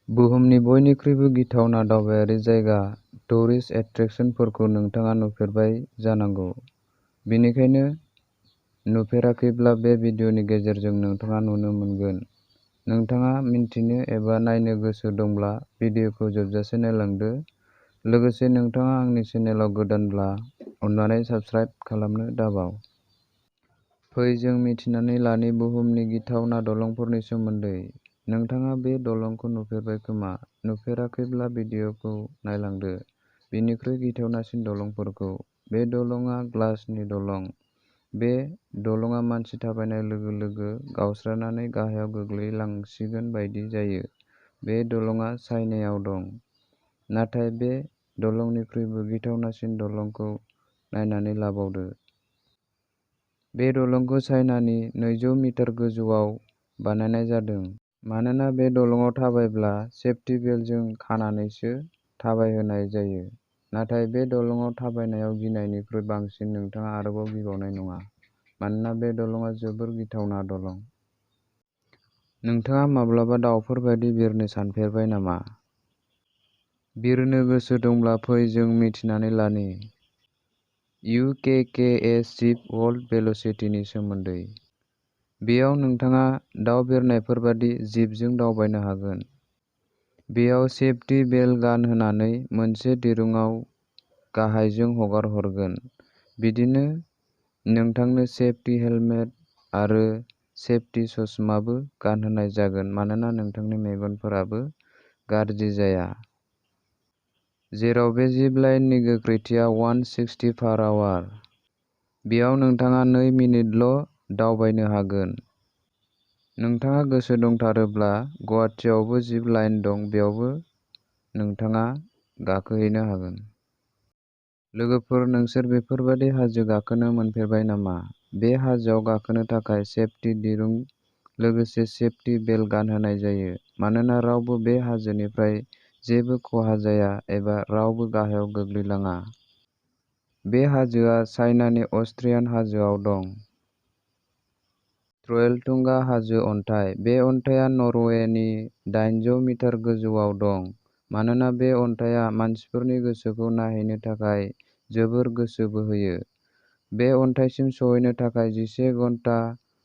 बुहुमनि बयनिख्रुइबो गिथावना दावबायारि जायगा टुरिस्ट एट्रेक्शनफोरखौ नोंथाङा नुफेरबाय जानांगौ। बेनिखायनो नुफेराखैब्ला बे भिडिअ'नि गेजेरजों नोंथाङा नुनो मोनगोन। नोंथाङा मिन्थिनो एबा नायनो गोसो दंब्ला भिडिअ'खौ जोबजासे नायलांदो। लोगोसे नोंथाङा आंनि चेनेलाव गोदानब्ला अन्नानै साबस्क्राइब खालामनो दाबाव। फै जों मिथिनानै लानि बुहुमनि गिथावना दलंफोरनि सोमोन्दै। नोंथाङा बे दलंखौ नुफेरबाय खोमा। नुफेराखैब्ला भिडिअ'खौ नायलांदो। बेनिख्रुइ गिथावनासिन दलंफोरखौ। बे दलंआ ग्लासनि दलं। बे दलंआ मानसि थाबायनाय लोगो लोगो गावस्रानानै गाहायाव गोग्लैलांसिगोन बायदि जायो। बे दलंआ चाइनायाव दं। नाथाय बे दलंनिख्रुइबो गिथावनासिन दलंखौ नायनानै लाबावदो। बे दलंखौ चाइनानि 200 मिटार गोजौआव बानायनाय जादों। मानोना बे दलंआव थाबायब्ला सेफटि बेल्टजों खानानैसो थाबायहोनाय जायो। नाथाय बे दलंआव थाबायनायाव गिनायनिख्रुइ बांसिन नोंथाङा आरोबाव गिबावनाय नङा। मानोना बे दलंआ जोबोर गिथावना दलं। नोंथाङा माब्लाबा दावफोर बायदि बिरनो सानफेरबाय नामा? बिरनो गोसो दंब्ला फै जों मिथिनानै लानि UKKA शिप वर्ल्ड भेल'सिटीनि सोमोन्दै। बेयाव नोंथाङा दाव बिरनायफोर बायदि जिपजों दावबायनो हागोन। बेयाव सेफटि बेल्ट गानहोनानै मोनसे दिरुंआव गाहायजों हगारहरगोन। बिदिनो नोंथांनो सेफटि हेलमेट आरो सेफटि चशमाबो गानहोनाय जागोन मानोना नोंथांनि मेगनफोराबो गाज्रि जाया। जेराव बे जिप लाइननि गोख्रैथिया 160 पार आवार। बेयाव नोंथाङा 2 मिनिटल' दावबायनो हागोन। नोंथाङा गोसो दंथारोब्ला गुवाहाटीआवबो जिप लाइन दं बेयावबो नोंथाङा गाखोहैनो हागोन। लोगोफोर नोंसोर बेफोरबादि हाजो गाखोनो मोनफेरबाय नामा? बे हाजोआव गाखोनो थाखाय सेफटि दिरुं लोगोसे सेफटि बेल्ट गानहोनाय जायो। मानोना रावबो बे हाजोनिफ्राय जेबो खहा जाया एबा रावबो गाहायाव गोग्लैलाङा। बे हाजोआ चाइनानि अस्ट्रियान हाजोआव दं। ट्र'येलटुंगा हाजो अन्थाइ। बे अन्थाइआ नरवेनि 800 मिटार गोजौआव दं। मानोना बे अन्थाइआ मानसिफोरनि गोसोखौ नायहैनो थाखाय जोबोर गोसो बोहोयो। बे अन्थाइसिम सौहैनो थाखाय 11 घन्टा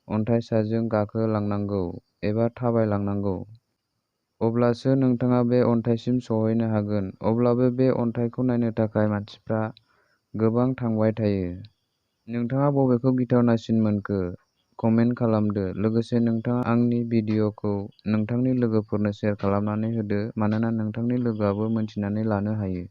अन्थाइ साजों गाखोलांनांगौ एबा थाबायलांनांगौ। अब्लासो नोंथाङा बे अन्थाइसिम सौहैनो हागोन। अब्लाबो बे अन्थाइखौ नायनो थाखाय मानसिफ्रा गोबां थांबाय थायो। नोंथाङा बबेखौ गिथावनासिन मोनखो? कमेन्ट खालामदो। लोगोसे नोंथाङा आंनि भिडिअ'खौ नोंथांनि लोगोफोरनो शेयार खालामनानै होदो मानोना नोंथांनि लोगोआबो मिथिनानै लानो हायो।